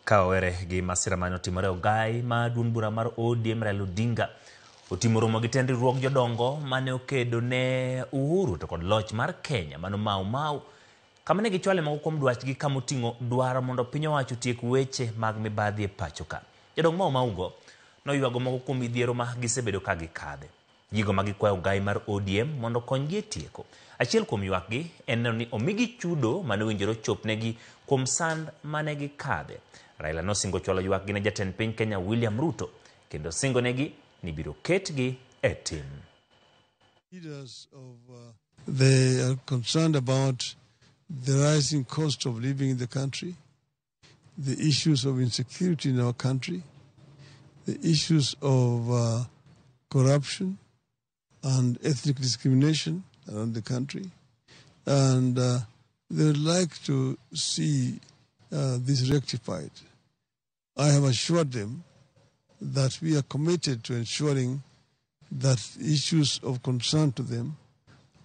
Ka wawere gi masira mane otimore Ogai ma duond bura mar ODM Raila Odinga otimo romo gi tend riwruog jodongo mane okedo ne Uhuru to kod loch mar Kenya mano Mau Mau kama ne gichwale moko kuom dwachgi kama oting'o dwaro mondo piny owacho otiek weche mag mibadhi e pacho ka. Jodong Mau Mau go noywago moko kuom midhiero ma gisebedo ka gikadhe. Gigo ma gikwayo ogai mar ODM mondo okonygi e tieko. Achiel kuom ywakgi en neno ni omigi chudo mane owinjore ochopnegi kuom sand mane gikadhe. Raila nosingo chwalo ywakgi ne jatend piny Kenya William Ruto kendo singonegi ni ibiro ketgi e tim. Leaders of they are concerned about the rising cost of living in the country, the issues of insecurity in our country, the issues of corruption and ethnic discrimination around the country. And they would like to see this rectified. I have assured them that we are committed to ensuring that issues of concern to them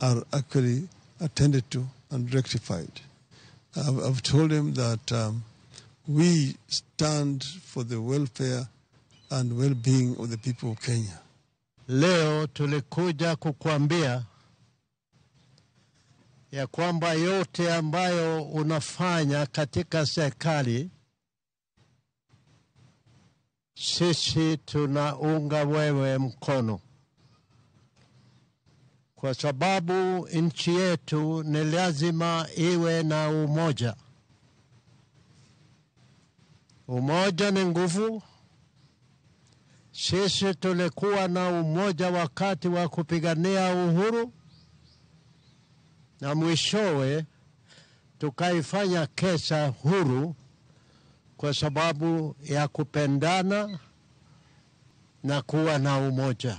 are actually attended to and rectified. I've told them that we stand for the welfare and well-being of the people of Kenya. Leo tulikuja kukuambia ya kwamba yote ambayo unafanya katika serikali, sisi tunaunga wewe mkono, kwa sababu nchi yetu ni lazima iwe na umoja. Umoja ni nguvu. Sisi tulikuwa na umoja wakati wa kupigania uhuru, na mwishowe tukaifanya Kenya huru kwa sababu ya kupendana na kuwa na umoja.